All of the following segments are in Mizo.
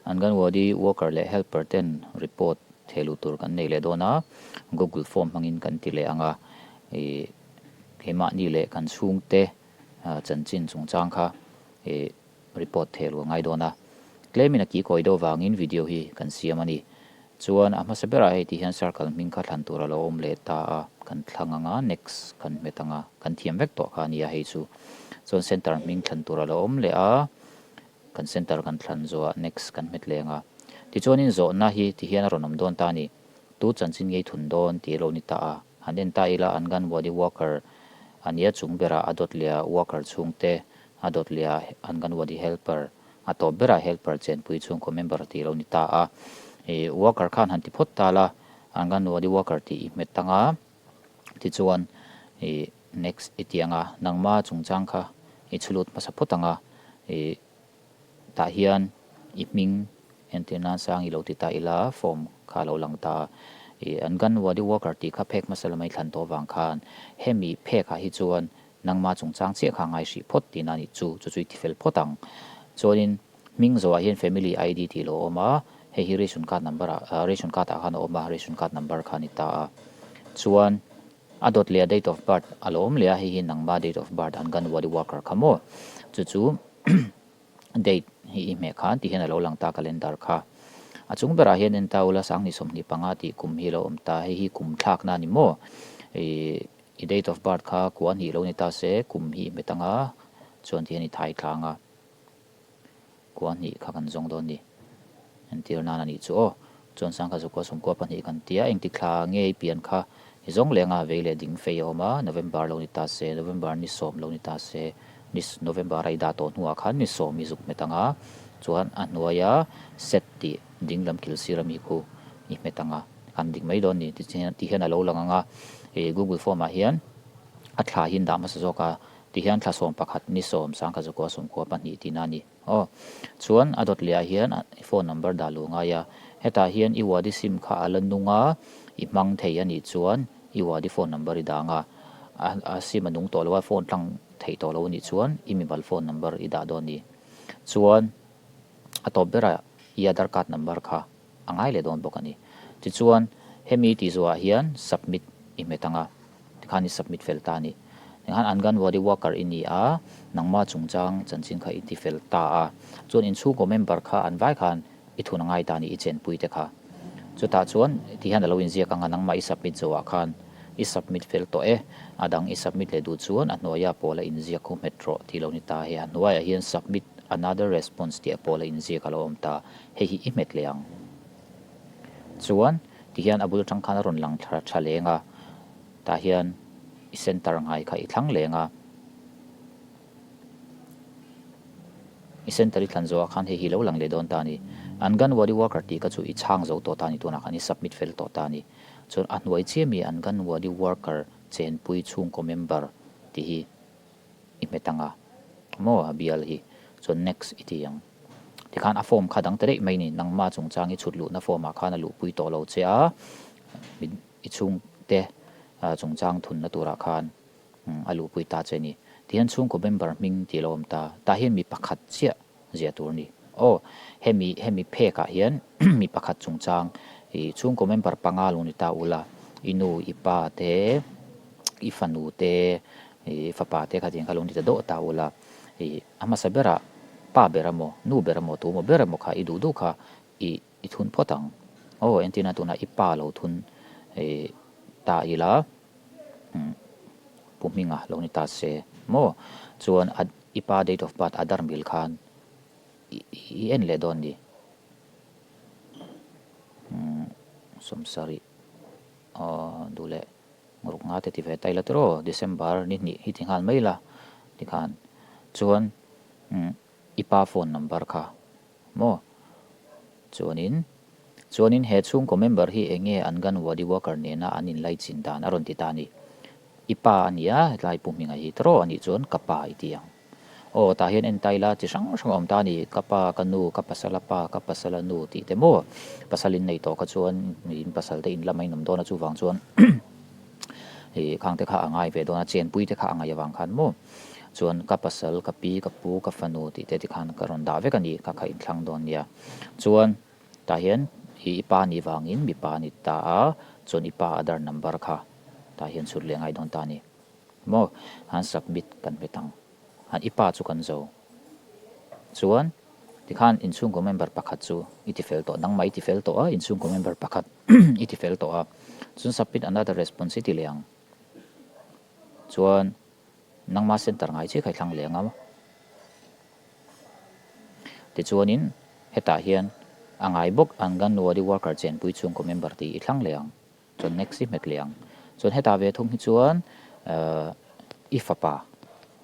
Anganwadi worker leh helper ten report thehluh tur kan nei leh dawn a, Google form hmangin kan ti leh ang a, ih keimahni leh kan chhungte chanchin chungchang kha ih report thehluh a ngai dawn a. Tlemin a kikawi deuh vangin video hi kan siam a ni. Chuan a hmasa berah hei ti hian circle hming kha thlan tur a lo awm leh ta a, kan thlang ang a, next kan hmet ang a, kan thiam vek tawh kha a nia hei chu. Chuan center hming thlan tur a lo awm leh a, kan center kan thlan zawhah next kan hmet leng a. Tichuanin zawhna hi ti hian a rawn awm dawn ta a ni. Tu chanchin ngei thun dawn tih a lo ni ta a. Han en ta ila Anganwadi worker a nia chung berah a dawt leh a worker chhungte, a dawt leh a Anganwadi helper, A tawp berah helper chenpui chhungkaw member tih lo ni ta a. I worker khan han ti phawt ta la, Anganwadi worker tih i hmet tang a, tichuan i next i ti ang a, nangma chungchang kha i chhulut hmasa phawt ang a, i tah hian i hming entir nan sang i lo ti ta ila form kha a lo lang ta a. I Anganwadi worker tih kha phek hmasa lama i thlan tawh avang khan hemi phek ah hi chuan Nangma chungchang chiah kha ngai hrih phawt tihna a nih chu, chu chu i tifel phawt ang. Chuanin hming zawhah hian family ID tih lo a awm a, hei hi ration card number ah ration card ah khan a awm a, ration card number kha a ni ta a. Chuan a dawt leh a date of birth a lo awm leh a, hei hi nangma date of birth anganwadi worker kha maw? Chu chu date hi i hmeh khan ti hian a lo lang ta calendar kha. A chung berah hian en ta ula sanghnih 25 tih kum hi a lo awm ta, hei hi kum thlakna a ni maw? Ih. I date of birth kha kua hnih lo ni ta se, kum hi i hmet anga chuan ti hian i thai tlang a, kua hnih kha kan zawng dawn ni. Entir nan a nih chu aw. Chuan sangkhat zakua sawmkua pahnih kan tia, engti thla nge i pian kha i zawng leng a, vei leh ding fei a awm a, November lo ni ta se, November ni sawm lo ni ta se, ni November a i dah tawh hnuah khan ni sawm i zuk hmet anga, chuan a hnuaia set tih ding lam kil sir ami khu i hmet anga. Kan dik mai dawn ni ti hian a lo lang ang a, ih Google form ah hian a thla hi an dah hmasa zawk a, ti hian thla 11 ni 10 sangkhat zakua sawmkua pahnih tihna a ni. Aw chuan a dawt leh ah hian phone number dah luh ngai a, hetah hian i wadi sim kha a la nung a, i hmang thei a nih chuan i wadi phone number i dah ang a, a sim a nung tawh lo a phone tlang theih tawh lo a nih chuan i mimal phone number i dah dawn ni. Chuan a tawp berah i Aadhar card number kha a ngai leh dawn bawk a ni. Tichuan, hemi tih zawhah hian submit i hmet ang a, tikhan i submit fel ta a ni. Tikhan Anganwadi worker i ni a, nangma chungchang chanchin kha i ti fel ta a. Chuan inchhungkaw member kha an vai khan i thun a ngai ta a ni, i chenpui te kha. Chutah chuan tihian a lo inziak ang a, nangmah i submit zawhah khan i submit fel tawh e, a dang i submit leh duh chuan a hnuaia pawla inziak khu hmet rawh tih lo ni ta. Hei a hnuaiah hian submit another response tih a pawla inziak a lo awm ta. Hei hi i hmet leh ang. Chuan tihian a bul atang khan a rawn lang thla tha leng a, tah hian i center ngai kha i thlang leng a. I center i thlan zawhah khan hei hi lo lang leh dawn ta a ni. Anganwadi worker tih kha chu i chhang zo tawh ta a ni, tunah khan i submit fel tawh ta a ni. Chuan a hnuai chiah mi Anganwadi worker chenpui chhungkaw member tih hi i hmet ang a maw a bial hi chuan next i ti ang. Tikhan a form kha dang ta daih mai ni, nangma chungchang i chhut luhna form ah khan a luhpui tawh lo che a, i chhungte chungchang thunna turah khan a luhpui ta che ni. Tihian chhungkaw member hming tih a lo awm ta, tah hian mi pakhat chiah ziah tur a ni. Aw, hemi hemi phek ah hian mi pakhat chungchang i chhungkaw member panga lo ni ta ula, i nu, i pa te, i fanu te, i fapa te kha tiang kha lo ni ta dawh ta ula, i a hmasa berah pa ber emaw, nu ber emaw, tu emaw ber emaw kha i duh duh kha i i thun phawt ang. Aw, entirna tunah i pa lo thun i ta ila, Pu Hminga lo ni ta se maw? Chuan a i pa date of birth a dar mil khan i i en leh dawn ni. Sawmsarih aw duh leh ruk nga te ti ve ta ila tiraw December ni hnih hi ti nghal mai ila tikhan chuan i pa phone number kha Maw? Chuanin, chuanin he chhungkaw member hi eng nge Anganwadi worker nena an inlaichin dan a rawn ti ta a ni. I pa a nia, hetlai Pu Hminga hi tawrh a nih chuan ka pa i ti ang. Aw, tah hian en ta ila chi hrang hrang a awm ta a ni, ka pa, ka nu, ka pasala pa, ka pasala nu tih te maw? Pasal in nei tawh kha chuan in pasal te in lama in awm dawn a chuvang chuan i khang te kha a ngai ve dawn a, chenpui te kha a ngaih avang khan maw? Chuan ka pasal, ka pi, ka pu, ka fanu tih te tikhan ka rawn dah vek a ni, ka kha inthlang dawn nia. Chuan tah hian i i pa nih vangin mipa a ni ta a, chuan i pa Aadhaar number kha tah hian chhut leh ngai dawn ta a ni. Maw? Han submit kan hmet ang. Han i pa chu kan zo. Chuan tikhan inchhungkaw member pakhat chu i ti fel tawh, nangmah i ti fel tawh a, inchhungkaw member pakhat i ti fel tawh a, chuan submit another response i ti leh ang. Chuan nangmah center ngai chiah kha i thlang leh ang a. Tichuanin hetah hian a ngai bawk Anganwadi worker chenpui chhungkaw member tih i thlang leh ang. Chuan next i hmet leh ang. Chuan hetah ve thung hi chuan i fapa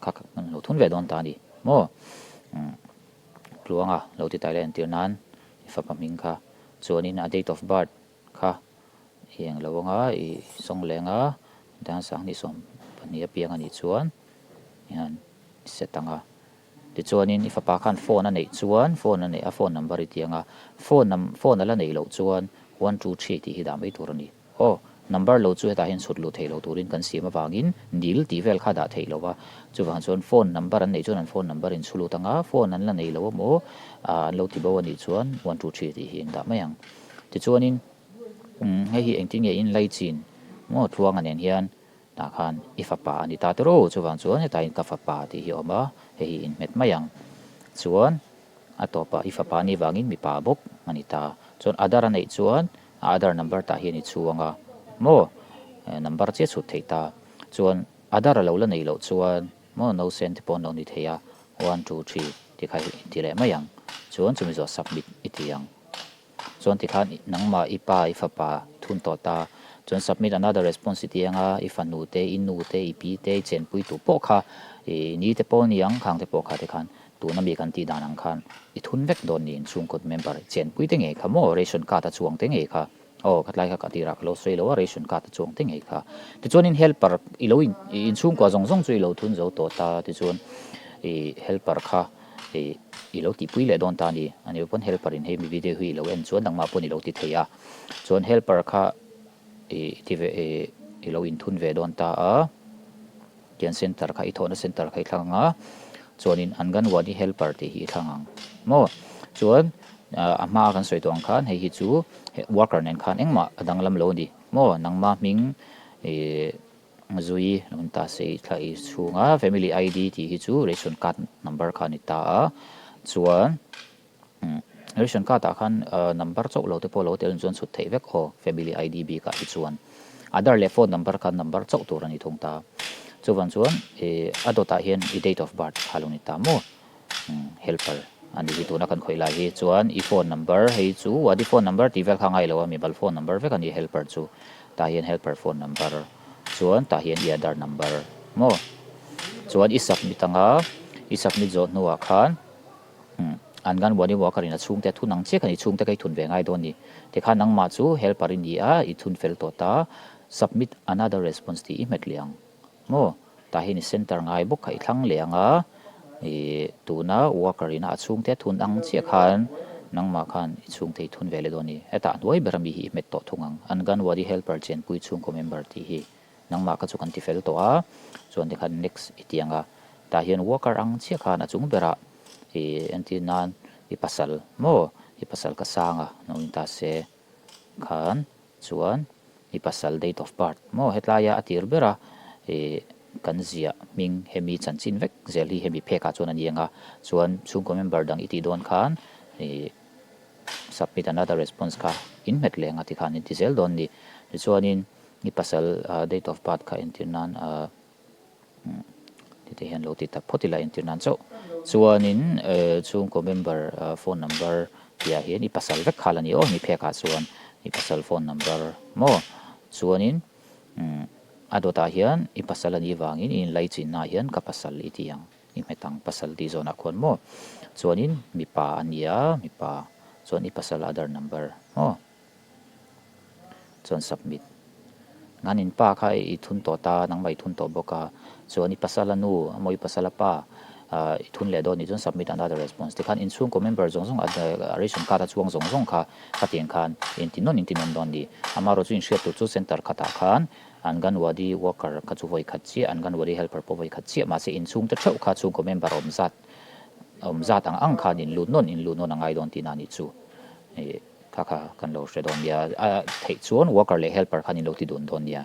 kha kan lo thun ve dawn ta a ni maw? Tluanga lo ti tai la entir nan i fapa hming kha. Chuanin a date of birth kha i eng lo anga i sawng leng a, dan 2020 a piang a nih chuan hian i set ang a. Tichuanin i fapa khan phone a neih chuan phone a neih a phone number i ti ang a, phone num phone a la neih loh chuan one two three tih hi dah mai tur a ni. Aw, number lo chu hetah hian chhut luh theih loh turin kan siam avangin nil tih vel kha dah theih lo va, chuvang chuan phone number an neih chuan an phone number in chhu lut ang a, phone an la nei lo emaw an lo ti bo a nih chuan one two three tih hi in dah mai ang. Tichuanin hei hi engtin nge in laichin maw Tluanga nen hian tah khan i fapa a ni ta tawrh aw, chuvang chuan hetah hian ka fapa tih hi a awm a, hei hi inhmet mai ang. Chuan a tawpah i fapa a nih vangin mipa bawk a ni ta. Chuan Aadhaar a neih chuan a Aadhaar number tah hian i chhuang a maw, number chiah chhut theih ta. Chuan Aadhaar a lo la neih loh chuan maw nausen te pawh an lo ni thei a, one two three tih kha i ti leh mai ang. Chuan chumi zawh submit i ti ang. Chuan tikhan nangmah i pa i fapa thun tawh ta. Chuan submit another response i ti anga i fanu te, i nu te, i pi te, i chenpui tu pawh kha i ni te pawh ni ang khang te pawh kha tikhan tuna mi kan tih dan ang khan i thun vek dawn niin chhungkaw member chenpui te ngei kha maw ration card a chuang te ngei kha aw khatlai kha ka tirah ka lo sawi lo a ration card a chuang te ngei kha. Tichuanin helper i lo in inchhungkua zawng zawng chu i lo thun zo tawh ta tichuan i helper kha I i lo tihpui leh dawn ta a ni. A ni pawn helper in hei mi video hi i lo en chuan nangmah pawn i lo ti thei a. Chuan helper kha i ti ve i i lo inthun ve dawn ta a. Tian center kha i thawhna center kha i thlang ang a. Chuanin Anganwadi helper tih hi i thlang ang maw. Chuan a hmaa kan sawi tawh ang khan hei hi chu worker nen khan engmah a danglam lo a ni maw. Nangmah hming i Zui lo ni ta se i thla i chhung a, family ID tih hi chu ration card number kha a ni ta a, chuan ration card ah khan number chauh lo te pawh lo tel chuan chhut theih vek aw family ID bik ah hi chuan Aadhaar leh phone number kha number chauh tur a ni thung ta, chuvang chuan a dawt ah hian i date of birth kha lo ni ta maw. Helper a nih hi tuna kan khawih lai hi chuan i phone number hei chu wadi phone number tih vel kha ngai lo a mimal phone number vek a ni helper chu tah hian helper phone number chuan tah hian i aadhar number maw chuan i submit anga i submit zawh hnuah khan anganwadi worker in a chhungte a thun ang chiah khan i chhungte kha i thun ve ngai dawn a ni tikhan nangmah chu helper i ni a i thun fel tawh ta submit another response tih i hmet leh ang. Maw? Tah hian i center ngai bawk kha i thlang leh ang a, i tuna worker ina a chhungte a thun ang chiah khan nangmah khan i chhungte i thun ve leh dawn a ni. Hetah hnuai ber ami hi i hmet tawh thung ang. Anganwadi helper chenpui chhungkaw member tih hi nangmah kha chu kan ti fel tawh a, chuan tikhan next i ti ang a. Tah hian worker ang chiah khan a chung berah i entir nan i pasal maw? I pasal ka sang a, lo ni ta se khan Chuan i pasal date of birth maw hetlaia a tir ber a i kan ziah hming hemi chanchin vek zel hi hemi phek ah chuan a ni ang a, chuan chhungkaw member dang i tih dawn khan i submit another response kha in hmet leh ang a tikhan in ti zel dawn a ni. Tichuanin i pasal date of birth kha entir nan Tite hian lo ti tak phawt ila entir nan chauh. Chuanin chhungkaw member phone number tihah hian i pasal vek khal a ni aw, mi phekah chuan i pasal phone number maw. Chuanin a dawtah hian i pasal a nih vangin i inlaichinnaah hian ka pasal i ti ang, i hmet ang pasal tih zawnah khuan maw. Chuanin mipa a ni a, mipa chuan i pasal other number maw. Chuan submit. Ngan in pa kha i thun tawh ta, nangmah i thun tawh bawk a. Chuan i pasal a nu emaw i pasal a pa I thun leh dawn nih chuan submit another response tikhan inchhungkaw member zawng zawng ration card a chuang zawng zawng kha khatiang khan inti nawn inti nawn dawn a ni. Amaherawhchu chu inhriat tur chu center khatah khan Anganwadi worker kha chu vawi khat chiah, Anganwadi helper pawh vawi khat chiah mahse inchhungte theuh kha chhungkaw member awm zat awm zat ang ang khan inlut nawn inluh nawn a ngai dawn tihna a nih chu. Kha kha kan lo hre dawn nia. A theih chuan worker leh helper khan inlo ti dun dawn nia.